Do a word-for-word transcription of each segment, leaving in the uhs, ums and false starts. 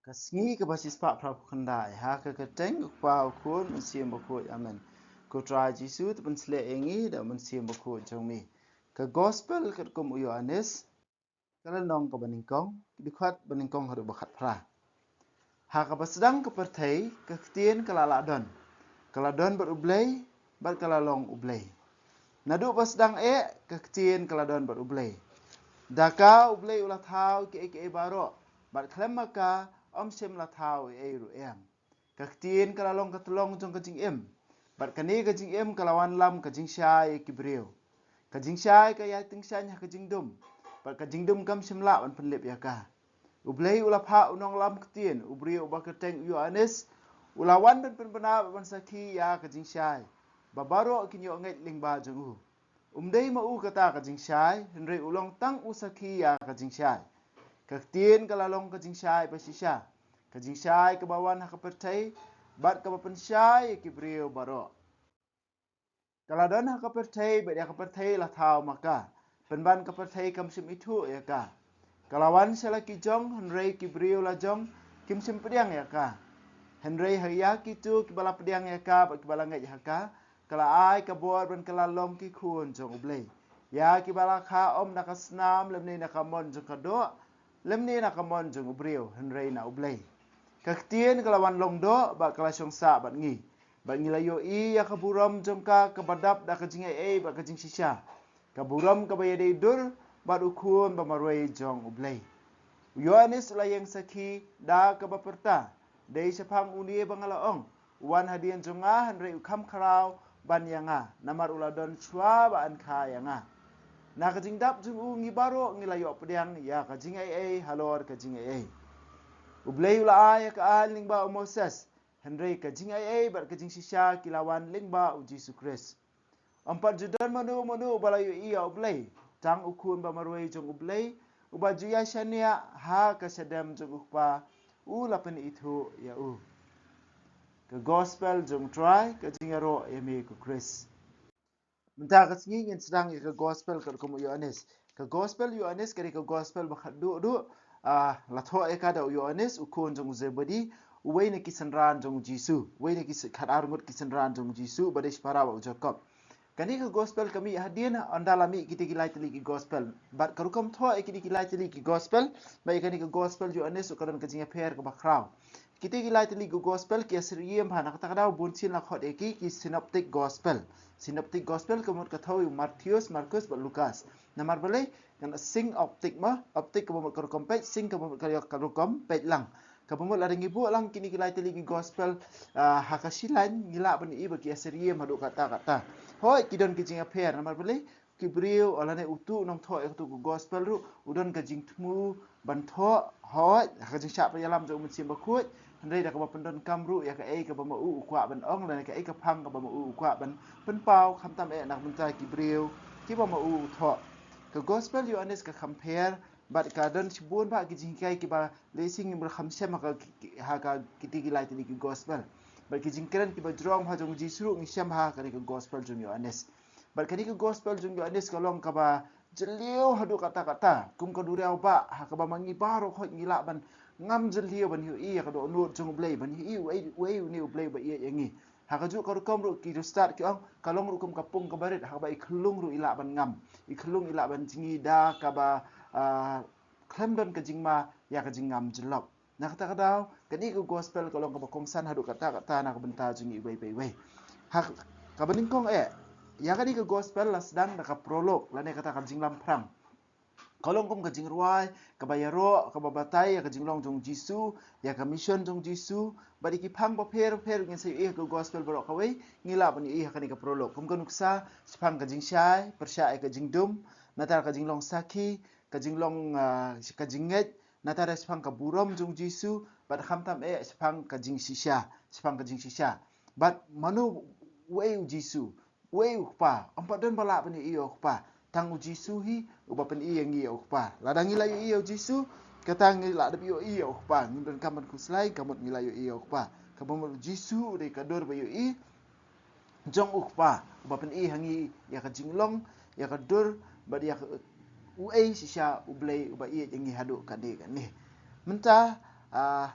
Ka sngi kaba shispah phra phew khyndai, ha ka kyrteng u Kpa, u Khun, u Mynsiem Bakhuid. Amen. Ko Trai Jisu, to pynshlur ïa ngi da u Mynsiem Bakhuid jong me. Ka Gospel katkum u Ïoannis, ka lynnong kaba nyngkong, ki dkhot ba nyngkong haduh ba khatphra. Ha kaba sdang ka pyrthei, ka Ktien ka la lah don. Ka la don bad U Blei, bad ka la long U Blei. Naduh ba sdang eh, ka Ktien ka la don bad U Blei. Da ka U Blei u la thaw kiei kiei baroh, bad khlem ma ka ym shym la thaw ei ei ruh em. Ka Ktien ka la long ka tyllong jong ka jingim, bad kane ka jingim ka la wanlam ka jingshai ïa ki briew. Ka jingshai ka ïai tyngshaiñ ha ka jingdum, bad ka jingdum kam shym lah ban pynlip ïa ka. U Blei u la phah u nongïalam ktien, u briew uba kyrteng u Ïoannis, u la wan ban pynbna bad ban sakhi ïa ka jingshai, ba baroh kin ïoh ngeit lyngba jong u. Um dei ma u kata ka jingshai, hynrei u long tang u sakhi ïa ka jingshai. Ka Ktien ka la long ka jingshai ba shisha, ka jingshai kaba wan ha ka pyrthei, bad kaba pynshai ïa ki briew baroh. Ka la don ha ka pyrthei, bad ïa ka pyrthei la thaw ma ka, pynban ka pyrthei kam shym ithuh ïa ka. Ka la wan sha la ki jong, hynrei ki briew la jong kim shym pdiang ïa ka. Hynrei ha ïa kito kiba la pdiang ïa ka bad kiba la ngeit ha ka, ka la ai ka bor ban kylla long ki khun jong U Blei, ïa kiba la kha ym na ka snam lymne na ka mon jong ka doh, lymne na ka mon jong u briew, hynrei na U Blei. Ka Ktien ka la wan long doh, bad ka la shong sah bad ngi, bad ngi la ïohi ïa ka burom jong ka, kaba dap da ka jingaiei bad ka jingshisha, ka burom kaba ïadei dur bad u Khun bamarwei jong U Blei. U Ïoannis u la ïeng sakhi da kaba pyrta, dei shaphang une ba nga la ong, u wan hadien jong nga, hynrei u kham khraw ban ïa nga, namar u la don shuwa ba yn kha ïa nga. Na ka jingdap jong u ngi baroh ngi la ïoh pdiang ïa ka jingaiei halor ka jingaiei. U Blei u la ai ïa ka aiñ lyngba u Moses, hynrei ka jingaiei bad ka jingshisha ki la wan lyngba u Jisu Khrist. Ym pat ju don mano mano uba la ïohi ïa U Blei, tang u Khun bamarwei jong U Blei, uba ju ïashaniah ha ka shadem jong u Kpa, u la pynithuh ïa u. Ka Gospel jong u Trai, ka jingïaroh ïa me ko Khrist. Mynta ka sngi ngin sdang ïa ka Gospel katkum u Ïoannis. Ka Gospel Ïoannis ka dei ka Gospel ba khatduh duh, ah, la thoh ïa ka da u Ïoannis, u khun jong u Zebedi, uwei na ki synran jong u Jisu, uwei na ki sy-, khatar ngut ki synran jong u Jisu, ba dei shipara bad u Jakob. Kane ka Gospel ka mih hadien, ynda la mih kite ki lai tylli ki Gospel. Bad ka rukom thoh ïa kine ki lai tylli ki Gospel, ba ïa kane ka Gospel Ïoannis u ka don ka jingïapher kaba khraw. Kite ki lai tylli ki Gospel ki ïasyriem bha, na kata ka daw bun sien la khot ïa ki, ki Synoptic Gospel. Synoptic Gospel ka mut ka thoh ïa u Mathaios, Markos bad Lukas. Namar balei? Kan synoptic ma, optic kaba mut ka rukom peit, syn kaba mut ka ïoh ka rukom peit lang. Kaba mut lada ngi buh lang kine ki lai tylli ki Gospel, ah, ha ka shi lain, ngi lah ban ïohi ba ki ïasyriem haduh katta katta. Hooid, ki don ki jingïapher, namar balei? Ki briew, lane utu u nongthoh ïa katu ka Gospel ruh u don ka jingthmu ban thoh, hooid, ha ka jingshah ïalam jong u Mynsiem Bakhuid, hynrei da kaba pyndonkam ruh ïa kaei kaba ma u u kwah ban ong, lane kaei ka phang kaba ma u u kwah ban pynpaw, khamtam eh na ka bynta ki briew kiba ma u u thoh. Ka Gospel Ïoannis ka kham pher, bad ka don shibun bah ki jinghikai kiba lehse ngim kham shem ha ka, ha ka kite ki lai tylli ki Gospel. Bad ki jingkren kiba jrong bha jong u Jisu ruh ngi shem ha kane ka Gospel jong u Ïoannis. Bad kane ka Gospel jong u Ïoannis ka long kaba jylliew haduh katta katta, kum ka duriaw bah, ha kaba ma ngi baroh khoit ngi lah ban ngam jylliew ban ïohi ïa ka dohnud jong u Blei, ban ïohi uei, uei une u Blei ba ïeit ïa ngi. Ha kajuh ka rukom ruh ki riewstad ki ong, ka long ruh kum ka pung kaba rit, ha kaba i khyllung ruh i lah ban ngam, i khyllung i lah ban jngi da kaba, ah, khlem don ka jingma ïa ka jingngam jyllop. Na kata ka daw, kane ka Gospel ka long kaba kongsan haduh katta katta na ka bynta jong ngi iwei pa iwei. Ha kaba nyngkong eh, ïa kane ka Gospel la sdang da ka prologue, lane kata ka jinglam phrang. Ka long kum ka jingrwai kaba ïaroh, kaba batai ïa ka jinglong jong u Jisu, ïa ka mission jong u Jisu. Bad ïa ki phang bapher bapher ngin sa ïohi ha ka Gospel baroh kawei, ngi lah ban ïohi ha kane ka prologue. Kum ka nuksa, shaphang ka jingshai, pyrshah ïa ka jingdum, nangta ka jinglong sakhi, ka jinglong, ah, ka jingngeit, nangta shaphang ka burom jong u Jisu, bad khamtam eh shaphang ka jingshisha, shaphang ka jingshisha. Bad mano, uei u Jisu, uei u Kpa, ym pat don ba lah ban ïohi ïa u Kpa. Tang u Jisu hi uba pyni ïa ngi ïa u Kpa. Lada ngi la ïohi ïa u Jisu, kata ngi la dep ïohi ïa u Kpa. Ngim donkam ban khuslai, ka mut ngi la ïohi ïa u Kpa. Kaba mut u Jisu u dei ka dur ba ïohi jong u Kpa, uba pyni ha ngi ïa ka jinglong, ïa ka dur, bad ïa ka, uei shisha u Blei uba ïeit ïa ngi haduh katne katne. Mynta, ah,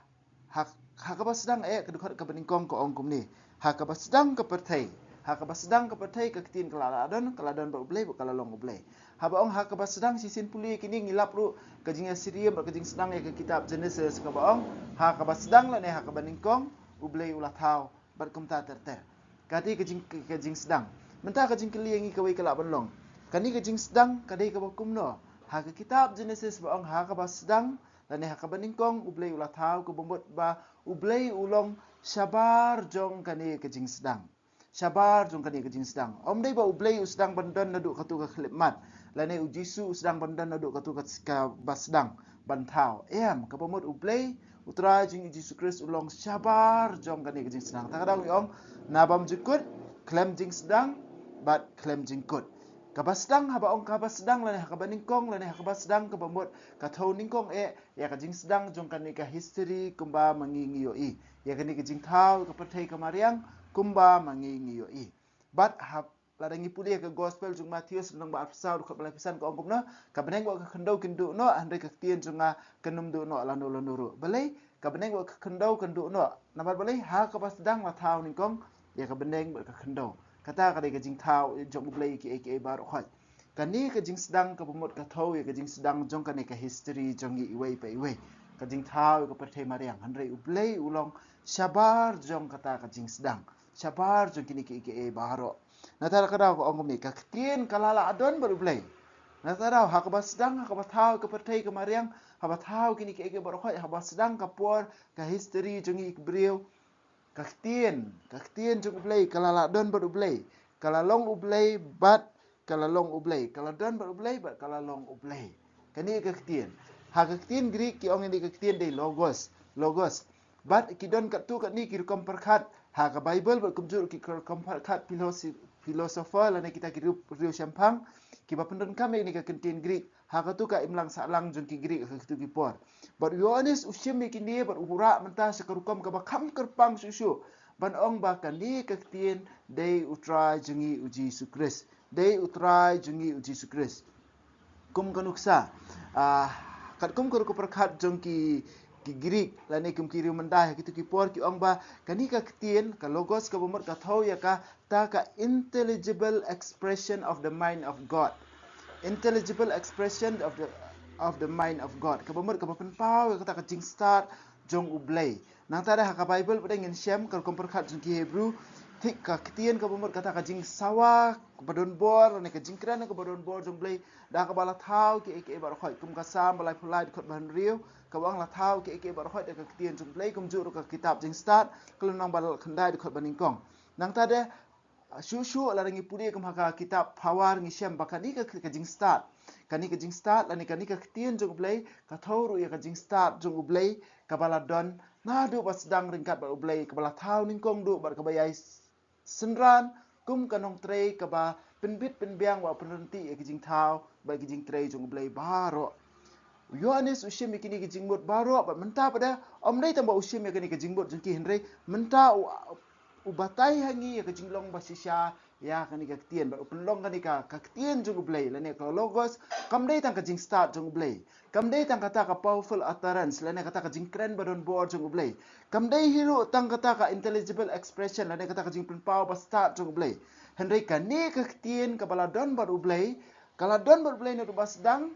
Ha, ha kaba sdang eh, ka dkhot kaba nyngkong ka ong kumne. Ha kaba sdang ka pyrthei. Ha kaba sdang ka pyrthei ka ktien ka la lah don, ka la don bad U Blei, bad ka la long U Blei. Haba ong ha kaba sdang shisien pule kine ngi lap ruh ka jingïasyriem bad ka jingsdang ïa ka kitab Genesis kaba ong. Ha kaba sdang lane ha kaba nyngkong U Blei u la thaw bad kumta ter ter. Kata ka jing, ka jingsdang. Mynta ka jingkylli ïa ngi kawei ka lah ban long. Kane ka jingsdang ka dei kaba kumno? Ha ka kitab Genesis ba ong ha kaba sdang lane ha kaba nyngkong U Blei u la thaw, kaba mut ba U Blei u long shabar jong kane ka jingsdang. Shabar jong kane ka jingsdang. Ym dei ba U Blei u sdang ban don naduh katu ka khyllipmat. Lane U Jisu u sdang ban don naduh katu ka, kaba sdang ban thaw. Em, kaba mut U Blei, U Trai jong ngi U Jisu Khrist u long shabar jong kane ka jingsdang. Kata ka daw ngi ong, na bym jukut, khlem jingsdang, bad khlem jingkut. Kaba sdang, haba ong kaba sdang lane ha kaba nyngkong lane ha kaba sdang kaba mut ka thew nyngkong eh, ïa ka jingsdang jong kane ka history kumba ma ngi ngi ïohi. Ïa kane ka jingthaw ka pyrthei ka mariang kumba ma ngi ngi ïohi. Bad ha, lada ngi pule ïa ka gospel jong u Mathaios lynnong ba arphew saw dkhot ba laiphew san ka ong kumno, ka bneng bad ka khyndew kin duh noh, hynrei ka ktien jong nga kan ym duh noh lano lano ruh. Balei, ka bneng bad ka khyndew kan duh noh. Namar balei, ha kaba sdang la thaw nyngkong ïa ka bneng bad ka khyndew. Kata ka dei ka jingthaw jong U Blei kiei kiei baroh khoit. Kane ka jingsdang kaba mut ka thew ïa ka jingsdang jong kane ka history jong ngi iwei pa iwei. Ka jingthaw ïa ka pyrthei mariang, hynrei U Blei u long shabar jong kata ka jingsdang. Shabar jong kine kiei kiei baroh. Nangta ka daw ka ong kumne, ka ktien ka la lah don bad U Blei. Nangta daw ha kaba sdang, ha kaba thaw ka pyrthei ka mariang, haba thaw kine kiei kiei baroh khoit, haba sdang ka por, ka history jong ngi ki briew. Ka ktien, ka ktien jong U Blei, ka la lah don bad U Blei. Ka la long U Blei, bad ka la long U Blei. Ka la don bad U Blei, bad ka la long U Blei. Kane ka ktien. Ha ka ktien Greek ki ong ïa kane ka ktien dei logos, logos. Bad ki don katto katne ki rukom pyrkhat ha ka Bible bad kumjuh ki rukom pyrkhat philosoph-, philosopher lane kita ki riew, riew shemphang kiba pyndonkam ïa kane ka ktien Greek. Ha katu ka imlang sahlang jong ki Greek ha kitu ki por. Bad u Ïoannis u shim ïa kine bad u rah mynta sha ka rukom kaba kham kyrpang shuh shuh ban ong ba kane ka ktien dei U Trai jong ngi U Jisu Khrist. Dei U Trai jong ngi U Jisu Khrist. Kum ka nuksa, ah, katkum ka rukom pyrkhat jong ki, ki Greek lane kum ki riew mynta ha kitu ki por ki ong ba kane ka ktien, ka logos kaba mut ka thew ïa kata ka intelligible expression of the mind of God. Intelligible expression of the, of the mind of God. Kaba mut kaba pynpaw ïa kata ka jingstad jong U Blei. Nangta de ha ka Bible pat de ngin shem ka rukom pyrkhat jong ki Hebru, thik ka ktien kaba mut kata ka jingsawa kaba don bor, ne ka jingkren kaba don bor jong U Blei, da kaba la thaw kiei kiei baroh khoit, kum ka Salm ba laiphew lai dkhot ba hynriew, kaba ong la thaw kiei kiei baroh khoit da ka ktien jong U Blei, kumjuh ruh ka kitab Jingstad, ka lynnong ba khyndai dkhot ba nyngkong. Nangta de, shuh shuh lada ngi pule kum ha ka kitab Power ngi shem ba kane ka, ka jingstad. Kane ka jingstad, lane kane ka ktien jong U Blei, ka thew ruh ïa ka jingstad jong U Blei, kaba la don, naduh ba sdang ryngkat bad U Blei, kaba la thaw nyngkong duh bad kaba ïai synran, kum ka nongtrei kaba pynbit pynbiang bad pynryntih ïa ki jingthaw, bad ki jingtrei jong U Blei baroh. U Ïoannis u shim ïa kine ki jingmut baroh, bad mynta pat de, ym dei tang ba u shim ïa kine ki jingmut jong ki hynrei, mynta u, u batai ha ngi ïa ka jinglong ba shisha, ïa kane ka ktien, bad u pynlong kane ka, ka ktien jong U Blei, lane ka logos, kam dei tang ka jingstad jong U Blei. Kam dei tang kata ka powerful utterance, lane kata ka jingkren ba don bor jong U Blei. Kam dei hi ruh tang kata ka intelligible expression, lane kata ka jingpynpaw ba stad jong U Blei. Hynrei kane ka ktien kaba la don bad U Blei, ka la don bad U Blei naduh ba sdang,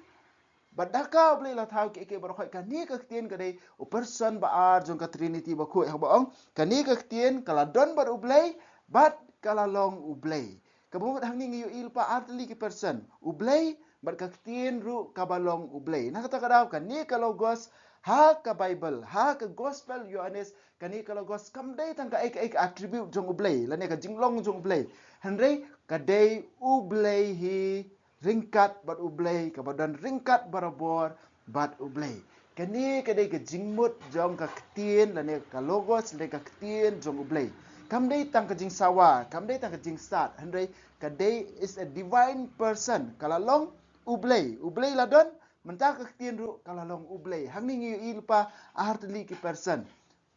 bad da ka U Blei la thaw kiei kiei baroh khoit, kane ka ktien ka dei u person ba ar jong ka Trinity bakhuid, haba ong, kane ka ktien ka la don bad U Blei, bad ka la long U Blei. Kaba mut hangne ngi ïohi lypa artylli ki person. U Blei, bad ka ktien ruh kaba long U Blei. Na kata ka daw kane ka logos, ha ka Bible, ha ka gospel Ïoannis, kane ka logos kam dei tang kaei kaei ka attribute jong U Blei, lane ka jinglong jong U Blei. Hynrei, ka dei U Blei hi ryngkat bad U Blei, kaba don ryngkat barabor bad U Blei. Kane ka dei ka jingmut jong ka ktien, lane ka logos, lane ka ktien jong U Blei. Kam dei tang ka jingsawa, kam dei tang ka jingstad, hynrei ka dei is a divine person, ka la long U Blei, U Blei la don, mynta ka ktien ruh ka la long U Blei. Hangne ngi ïohi lypa artylli ki person.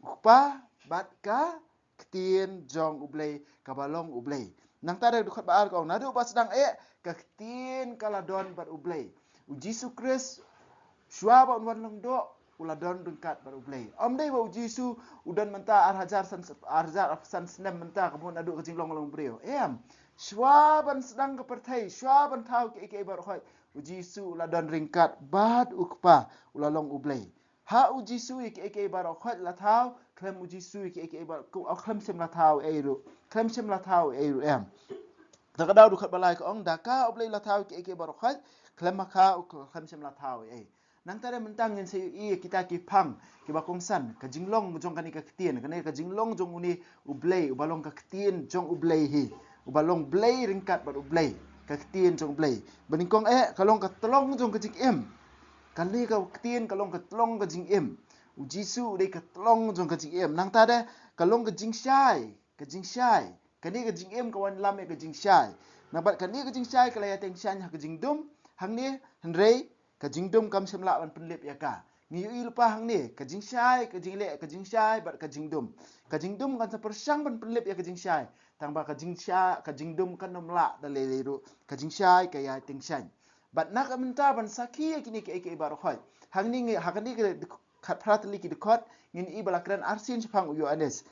U Kpa bad ka ktien jong U Blei, kaba long U Blei. Nangta de dkhot ba ar ka ong, naduh ba sdang eh, ka ktien ka la don bad U Blei. U Jisu Khrist, shuwa ba un wan long doh, u la don ryngkat bad U Blei. Ym dei ba U Jisu u don mynta ar hajar san, ar hajar san snem mynta ka mut naduh ka jinglong long briew. Em, shuwa ban sdang ka pyrthei, shuwa ban thaw kiei kiei baroh khoit, U Jisu u la don ryngkat bad U Kpa, u la long U Blei. Ha U Jisu ïa kiei kiei baroh khoit la thaw, khlem U Jisu ïa kiei kiei baroh, khlem shym la thaw ei ruh, khlem shym la thaw ei ruh em. Da ka daw dkhot ba lai ka ong, da ka U Blei la thaw kiei kiei baroh khoit, khlem ma ka u khlem shym la thaw ei. Nangta de mynta ngin sa ïohi ïa kita ki phang kiba kongsan, ka jinglong jong kane ka ktien, kane ka jinglong jong une U Blei, uba long ka ktien jong U Blei hi, uba long Blei ryngkat bad U Blei, ka ktien jong U Blei. Ba nyngkong eh, ka long ka tlong jong ka jingim. Kane ka ktien ka long ka tlong ka jingim. U Jisu u dei ka tlong jong ka jingim. Nangta de ka long ka jingshai, ka jingshai. Kane ka jingim ka wan lam ïa ka jingshai. Nangta kane ka jingshai ka la ïa tyngshaiñ ha ka jingdum. Hangne, hynrei ka jingdum kam shym lah ban pynlip ïa ka. Ngi ïohi lypa hangne, ka jingshai, ka jingleh, ka jingshai bad ka jingdum. Ka jingdum kan sa pyrshang ban pynlip ïa ka jingshai. Tangba ka jingshai, ka jingdum kan ym lah da lei lei ruh. Ka jingshai ka ïa tyngshaiñ. Bad na ka bynta ban sakhi ïa kine kiei kiei baroh khoit, hangne ngi, ha kane ka khatphra tylli ki dkhot, ngin ïohi ba la kren arsien shaphang u Ïoannis.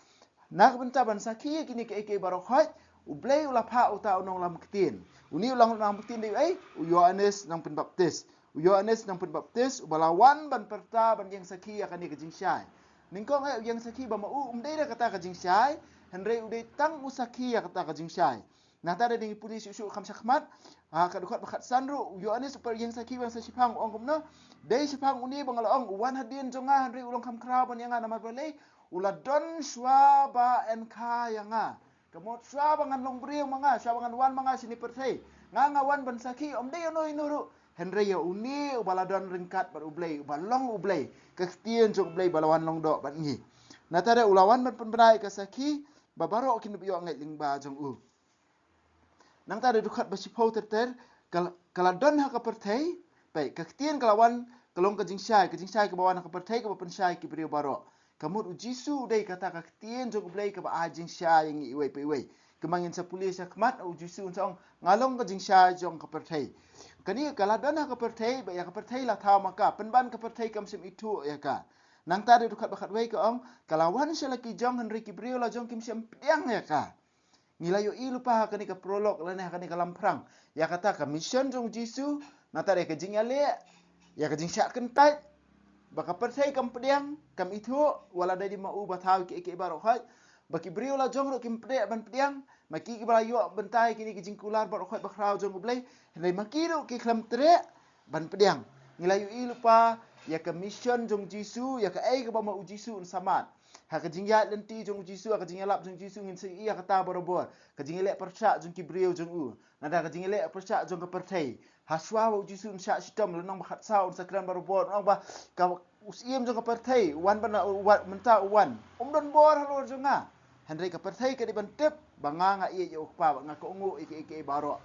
Na ka bynta ban sakhi ïa kine kiei kiei baroh khoit, U Blei u la phah uta u nonglam ktien. Une u nonglam ktien dei uei? U Ïoannis nongpynbaptis. U Ïoannis nongpynbaptis uba la wan ban pyrta, ban ïeng sakhi ïa kane ka jingshai. Nyngkong eh, u ïeng sakhi ba ma u um dei da kata ka jingshai, hynrei u dei tang u sakhi ïa kata ka jingshai. Nangta de ngi pule shuh shuh kham shakhmat, ha ka dkhot ba khatsan ruh, u Ïoannis u pyrta ïeng sakhi ban sa shaphang, u ong kumno? Dei shaphang une ba nga la ong, u wan hadien jong nga hynrei u long kham khraw ban ïa nga, namar balei? U la don shuwa ba yn kha ïa nga. Ka mut shuwa ba ngan long briew ma nga, shuwa ba ngan wan ma nga shane pyrthei, nga nga wan ban sakhi, ym dei ïano ïano ruh, hynrei ïa une uba la don ryngkat bad U Blei, uba long U Blei, ka ktien jong U Blei ba la wan long doh bad ngi. Nangta de u la wan ban pynbna ïa ka sakhi ba baroh kin ïoh ngeit lyngba jong u. Nangta de dkhot ba shiphew ter ter, ka la, ka la don ha ka pyrthei, peit, ka ktien ka la wan, ka long ka jingshai, ka jingshai kaba wan ha ka pyrthei, kaba pynshai ki briew baroh. Ka mut U Jisu u dei kata ka ktien jong U Blei kaba ai jingshai ïa ngi iwei pa iwei. Kumba ngin sa pule shakhmat, U Jisu un sa ong, nga long ka jingshai jong ka pyrthei. Kane ka la don ha ka pyrthei, bad ïa ka pyrthei la thaw ma ka, pynban ka pyrthei kam shym ithuh ïa ka. Nangta de dkhot ba khatwei ka ong, ka la wan sha la ki jong hynrei ki briew la jong kim shym pdiang ïa ka. Ngi la ïohi lypa ha kane ka prolog lane ha kane ka lamphrang ïa kata ka mission jong U Jisu, nangta de ka jingïaleh, ïa ka jingshah kyntait, ba ka pyrthei kam pdiang, kam ithuh, wat la dei ma u ba thaw kiei kiei baroh khoit, ba ki briew la jong ruh kim treh ban pdiang, ma ki kiba la ïoh bynta ïa kine ki jingkular baroh khoit bakhraw jong U Blei, hynrei ma ki ruh ki khlem treh ban pdiang. Ngi la ïohi lypa ïa ka mission jong U Jisu, ïa kaei kaba ma U Jisu un sa mad. Ha ka jingïaid lynti jong U Jisu, ha ka jingïalap jong U Jisu, ngin sa ïohi ïa kata barabor. Ka jingïaleh pyrshah jong ki briew jong u, nangta ka jingïaleh pyrshah jong ka pyrthei. Ha shuwa ba U Jisu un shah shitom, lynnong ba khatsaw, un sa kren barabor, un ong ba ka, u syiem jong ka pyrthei u wan ban, u wan, mynta u wan, um don bor halor jong nga. Hynrei ka pyrthei ka dei ban tip ba nga nga ïeit ïa U Kpa, ba nga kohnguh ïa kiei kiei baroh.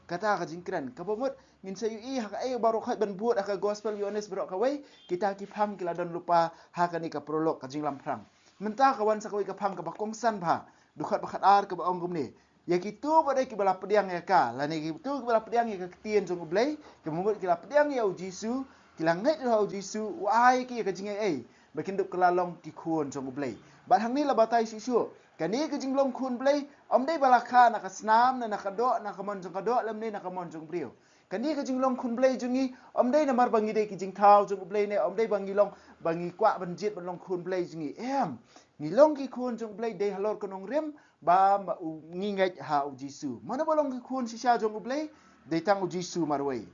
Kata ka jingkren kaba mut ngin sa ïohi ha kaei baroh khoit ban bud ha ka Gospel Ïoannis baroh kawei, kita ki phang ki la don lypa ha kane ka prolog, ka jinglamphrang. Mynta ka wan sa kawei ka phang kaba kongsan bha, dkhot ba khatar kaba ong kumne. Ïa kito pat de kiba la pdiang ïa ka, lane kito kiba la pdiang ïa ka ktien jong U Blei, kaba mut ki la pdiang ïa U Jisu, ki la ngeit ha U Jisu, u ai ki ïa ka jingaiei ba kin dup kylla long ki khun jong U Blei. Bad hangne la batai shuh shuh, kane ka jinglong khun Blei ym dei ba la kha na ka snam, na, na ka doh, na ka mon jong ka doh, lymne na ka mon jong briew. Kane ka jinglong khun Blei jong ngi ym dei namar ba ngi dei ki jingthaw jong U Blei, ne ym dei ba ngi long, ba ngi kwah ban jied ban long khun Blei jong ngi. Em, ngi long ki khun jong U Blei dei halor ka nongrim ba ma u, ngi ngeit ha U Jisu. Mano ba long ki khun shisha jong U Blei? Dei tang U Jisu marwei.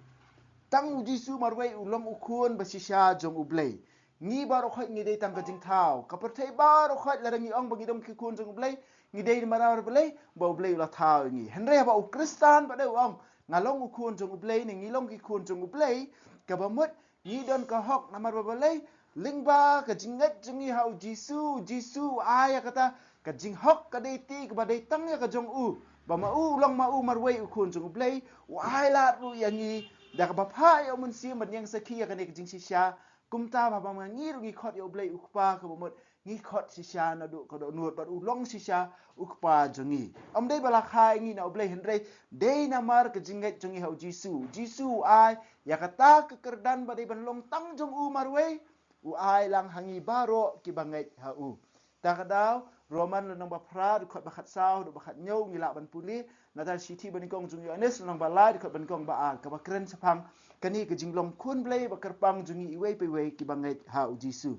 Tang U Jisu marwei u long u khun ba shisha jong U Blei. Ngi baroh khoit ngi dei tang ka jingthaw. Ka pyrthei baroh khoit lada ngi ong ba ngi dei ki khun jong U Blei, ngi dei namar balei? Ba U Blei u la thaw ïa ngi. Hynrei haba u Khristan pat de u ong, nga long u khun jong U Blei, ne ngi long ki khun jong U Blei, kaba mut ngi don ka hok namar balei? Lyngba ka jingngeit jong ngi ha U Jisu, U Jisu u ai ïa kata ka jinghok, ka dei te kaba dei tang ïa ka jong u, ba ma u, u long ma u marwei u khun jong U Blei, u ai lad ruh ïa ngi da kaba phah ïa u Mynsiem ban ïeng sakhi ïa kane ka jingshisha. Kumta ba, ba ma ngi ruh ngi khot ïa U Blei U Kpa, kaba mut ngi khot shisha naduh ka dohnud, bad u long shisha U Kpa jong ngi. Ym dei ba la kha ïa ngi na U Blei, hynrei dei namar ka jingngeit jong ngi ha U Jisu. U Jisu u ai ïa kata ka kyrdan ba dei ban long tang jong u marwei, u ai lang ha ngi baroh kiba ngeit ha u. Ta ka daw, Roman lynnong ba phra, dkhot ba khatsaw haduh ba khathynñiew ngi lah ban pule. Nangta shithi banyngkong jong u Ïoannis lynnong ba lai, dkhot banyngkong ba ar, kaba kren shaphang kane ka jinglong khun Blei ba kyrpang jong ngi iwei pa iwei kiba ngeit ha u Jisu.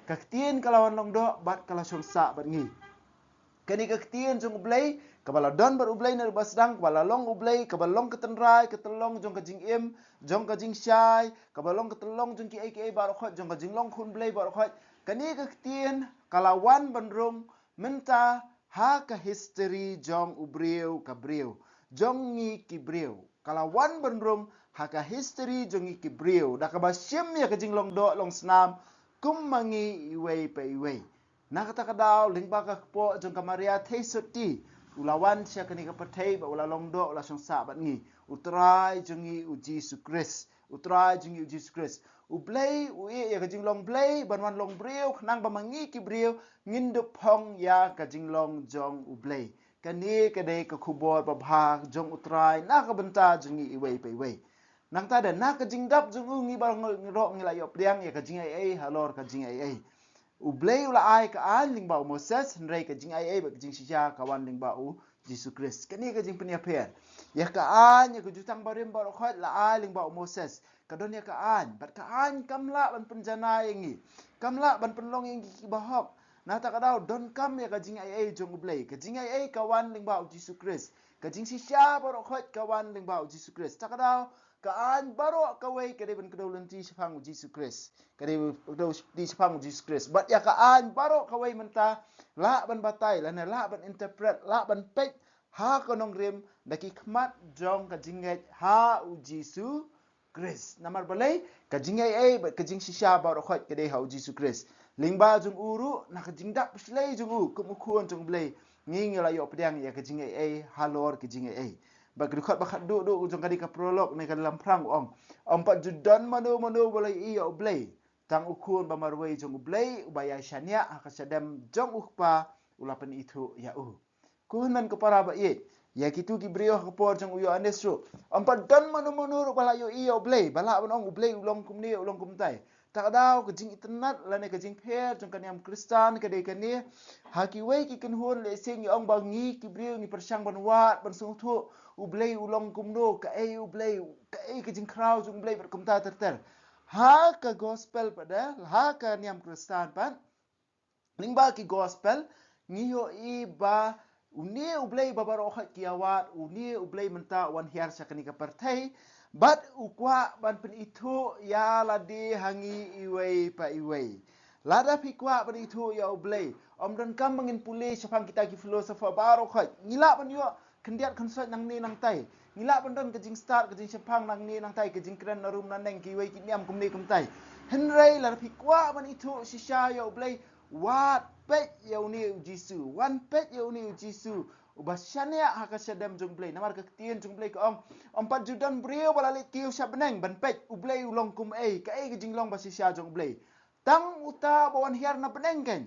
Ka ktien ka la wan long doh bad ka la shong sah bad ngi. Kane ka ktien jong u Blei, kaba la don bad u Blei naduh ba sdang, kaba la long u Blei, kaba long ka tynrai, ka tyllong jong ka jingim, jong ka jingshai, kaba long ka tyllong jong kiei kiei baroh khoit, jong ka jinglong khun Blei baroh khoit. Kane ka ktien ka la wan ban rung mynta ha ka history jong u briew ka briew, jong ngi ki briew. Ka la wan ban rung ha ka history jong ngi ki briew, da kaba shim ïa ka jinglong doh long snam kum ma ngi iwei pa iwei. Na kata ka daw, lyngba ka kpoh jong ka Maria Theisotti, u la wan sha kane ka pyrthei bad u la long doh, u la shong sah bad ngi, u Trai jong ngi u Jisu Khrist. U Trai jong ngi u Jisu Khrist. U Blei u ïeh ïa ka jinglong Blei ban wan long briew, khnang ba ma ngi ki briew ngin dup phong ïa ka jinglong jong u Blei. Kane ka dei ka khubor babha jong u Trai na ka bynta jong ngi iwei pa iwei. Nangta da na ka jingdap jong u ngi baroh ngi la ïoh pdiang ïa ka jingaiei halor ka jingaiei. U Blei u la ai ka aiñ lyngba u Moses, hynrei ka jingaiei bad ka jingshisha ka wan lyngba u Jisu Khrist. Kane ka jingpynïapher. Ïa ka aiñ, ïa ka jutang barim baroh khoit la ai lyngba u Moses. Ka don ïa ka aiñ, bad ka aiñ kam lah ban pynjanai ïa ngi. Kam lah ban pynlong ïa ngi kiba hok. Na kata ka daw, donkam ïa ka jingaiei jong u Blei. Ka jingaiei ka wan lyngba u Jisu Khrist. Ka jingshisha baroh khoit ka wan lyngba u Jisu Khrist. Ta ka daw, ka aiñ baroh kawei ka dei ban kdew lynti shaphang u Jisu Khrist. Ka dei ban kdew lynti shaphang u Jisu Khrist. Bad ïa ka aiñ baroh kawei mynta lah ban batai, lane lah ban interpret, lah ban peit ha ka nongrim da ki khmat jong ka jingngeit ha u Jisu Khrist. Namar balei? Ka jingaiei bad ka jingshisha baroh khoit ka dei ha u Jisu Khrist. Lyngba jong u ruh, na ka jingdap shlei jong u kum u Khun jong u Blei, ngi ngi la ïoh pdiang ïa ka jingaiei halor ka jingaiei. Bad ka dkhot ba khatduh duh jong kane ka prolog ne ka lamphrang u ong: Ym pat ju don mano mano ba la ïohi ïa u Blei, tang u Khun ba marwei jong u Blei, uba ïashaniah ha ka shadem jong u Kpa, u la pynithuh ïa u. Ko hynmen ko para ba ïeit, ïa kito ki briew ha ka por jong u Ïoannis ruh, ym pat don mano mano ruh ba la ïohi ïa u Blei, ba lah ban ong u Blei u long kumne, u long kumtai. Ta ka daw, ka jingitynnad lane ka jingpher jong ka niam Khristan ka dei kane: ha kiwei ki kynhun lehse ngi ong ba ngi ki briew ngi pyrshang ban wad, ban sngewthuh u Blei u long kumno, kaei u Blei, kaei ka jingkhraw jong u Blei bad kumta ter ter. Ha ka gospel pat de, ha ka niam Khristan pat, lyngba ki gospel, ngi ïohi ba une u Blei ba baroh khoit ki ïawad, une u Blei mynta u wan hiar sha kane ka pyrthei, bad u kwah ban pynithuh ïa lade ha ngi iwei pa iwei. Lada phi kwah ban ithuh ïa u Blei, ym donkam ba ngin pule shaphang kita ki philosopher baroh khoit. Ngi lah ban ïoh khyndiat khynsoit nangne nangtai. Ngi lah ban don ka jingstad, ka jingshemphang nangne nangtai, ka jingkren na rum na neng, kiwei ki niam kumne kumtai. Hynrei lada phi kwah ban ithuh shisha ïa u Blei, wad peit ïa une u Jisu, wan peit ïa une u Jisu uba shaniah ha ka shadem jong u Blei. Namar ka ktien jong u Blei ka ong, ym pat ju don briew ba la leit kiew sha bneng ban peit u Blei u long kumei, kaei ka jinglong ba shisha jong u Blei. Tang uta ba wan hiar na bneng keiñ.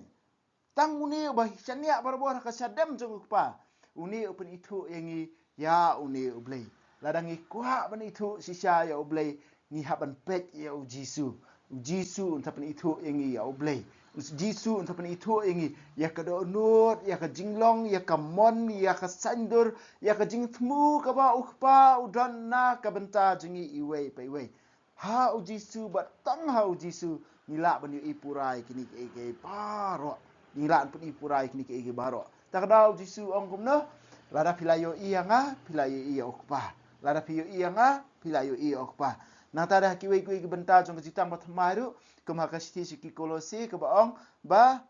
Tang une uba shaniah barabor ha ka shadem jong u Kpa, une u pynithuh ïa ngi ïa une u Blei. Lada ngi kwah ban ithuh shisha ïa u Blei, ngi hap ban peit ïa u Jisu. U Jisu un sa pynithuh ïa ngi ïa u Blei. U Jisu un sa pynithuh ïa ngi ïa ka dohnud, ïa ka jinglong, ïa ka mon, ïa ka saiñdur, ïa ka jingthmu kaba u Kpa u don na ka bynta jong ngi iwei pa iwei. Ha u Jisu bad tang ha u Jisu ngi lah ban ïohi pura ïa kine kiei kiei baroh. Ngi lah ban ïohi pura ïa kine kiei kiei baroh. Ta ka daw u Jisu u ong kumno: Lada phi la ïohi ïa nga, phi la ïohi ïa u Kpa. Lada phi ïohi ïa nga, phi la ïohi ïa u Kpa. Nangta da ha kiwei kiwei ki bynta jong ka Jutang Bathymmai ruh, kum ha ka shithi sha ki Kolose kaba ong ba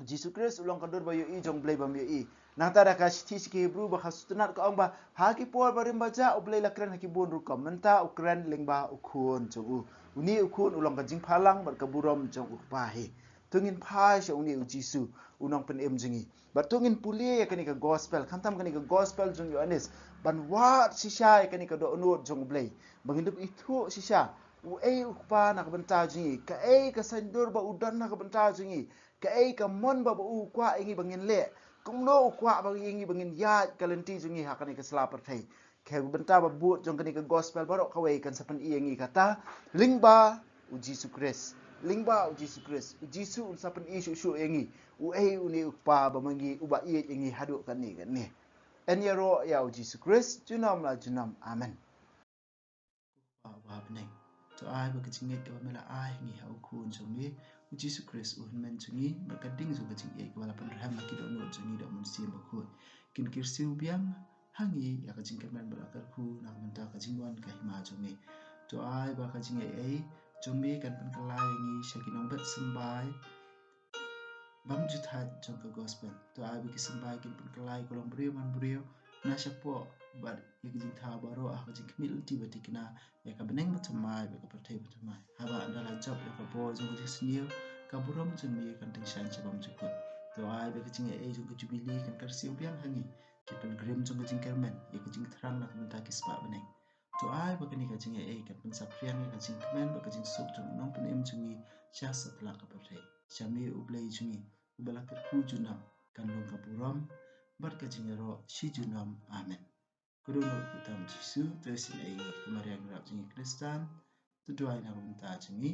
u Jisu Khrist u long ka dur ba ïohi jong u Blei bym ïohi. Nangta da ka shithi sha ki Hebru ba ka sngewtynnad ka ong ba ha ki por barim bajah u Blei la kren ha ki bun rukom, mynta u kren lyngba u Khun jong u. Une u Khun u long ka jingphalang bad ka burom jong u Kpa hi. To ngin phai sha une u Jisu, u Nongpynim jong ngi. Bad to ngin pule ïa kane ka gospel, khamtam kane ka gospel jong u Ïoannis, ban wad shisha ïa kane ka dohnud jong u Blei, ba ngin dup ithuh shisha uei u Kpa na ka bynta jong ngi, kaei ka saiñdur ba u don na ka bynta jong ngi, kaei ka mon ba, ba u kwah ïa ngi ba ngin leh, kumno u kwah ba ïa ngi ba ngin ïaid ka lynti jong ngi ha kane ka sla pyrthei. Ka bynta ba bud jong kane ka gospel baroh kawei kan sa pyni ïa ngi kata lyngba u Jisu Khrist. lyngba u Jisu Khrist. U Jisu un sa pyni shuh shuh ïa ngi uei une u Kpa ba ma ngi uba ïeit ïa ngi haduh katne katne. Yn ïaroh ïa u Jisu Khrist junom la junom. Amen. Ko Kpa uba ha bneng, to ai ba ka jingngeit kaba me la ai ha ngi ha u Khun jong me u Jisu Khrist u hynmen jong ngi, bad ka ding jong ka jingïeit kaba la pynrhem ha ki dohnud jong ngi da u Mynsiem Bakhuid kin kyrsiew biang ha ngi ïa ka jingkyrmen ba la kyrkhu na ka bynta ka jingwan ka hima jong me. To ai ba ka jingaiei jong me kan pynkylla ïa ngi sha ki nongbet symbai bymjukut jong ka gospel. To ai ba ki symbai kin pynkylla ïa ka longbriew manbriew na shapoh bad ïa ki jingthaw baroh ha ka jingkhmih lynti ba thikna ïa ka bneng bathymmai bad ka pyrthei bathymmai. Haba ynda la jop ïa ka bor jong ka jingsniew, ka burom jong me kan tyngshaiñ sha bymjukut. To ai ba ka jingaiei jong ka jubili kan kyrsiew biang ha ngi ki pilgrim jong ka jingkyrmen ïa ka jingthrang na ka bynta ki spah bneng. To ai ba kane ka jingaiei kan pynsaphriang ïa ka jingkmen bad ka jingsuk jong u Nongpynim jong ngi sha satlak ka pyrthei. Sha me u Blei jong ngi uba la kyrkhu junom, kan long ka burom bad ka jingïaroh shi junom. Amen. Ko dohnud kyrteng Jisu, to isynei ïa ngi. Ko Maria nongrep jong ngi Khristan, to duwai na ka bynta jong ngi.